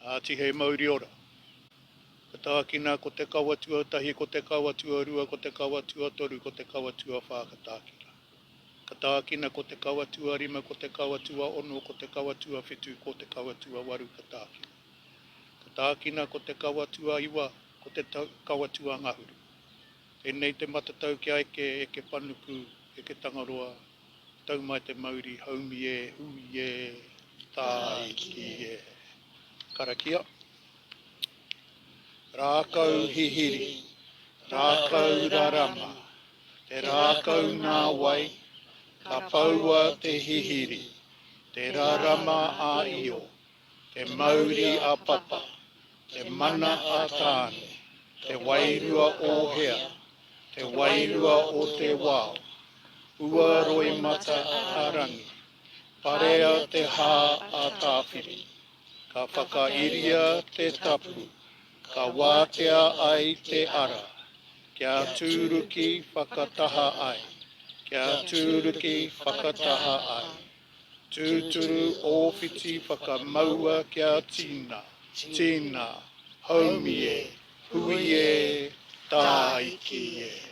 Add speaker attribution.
Speaker 1: Ā Tihei mauri ora. Ka tākina ko te kawa tuatahi, ko te kawa tuarua, ko te kawa tuatoru, ko te kawa tuawhā ka tākina. Ka tākina ko te kawa tuarima, ko te kawa tuaono, ko te kawa tuawhitu, ko te kawa tuawaru ka tākina. Ka tākina ko te kawa tuaiwa, ko te kawa tuangahuru. Tēnei te matatau kia eke, eke panuku, eke Tangaroa, tau mai te mauri, haumi e, hui e, tāiki e. Karakia. Rākau hihiri, rākau rarama, te rākau nā wai, ka poua te hihiri, te rarama a Io, te mauri a Papa, te mana a Tāne, te wairua o hea, te wairua o te wao, ua roimata a Rangi, parea te hā a Tāwhiri. Ka whakairia te tapu, ka wātea ai te ara, kia tūruki whakataha ai, kia tūruki whakataha ai. Tūturu ōwhiti whakamaua kia tīna, tīna, haumi e, hui e, tāiki e.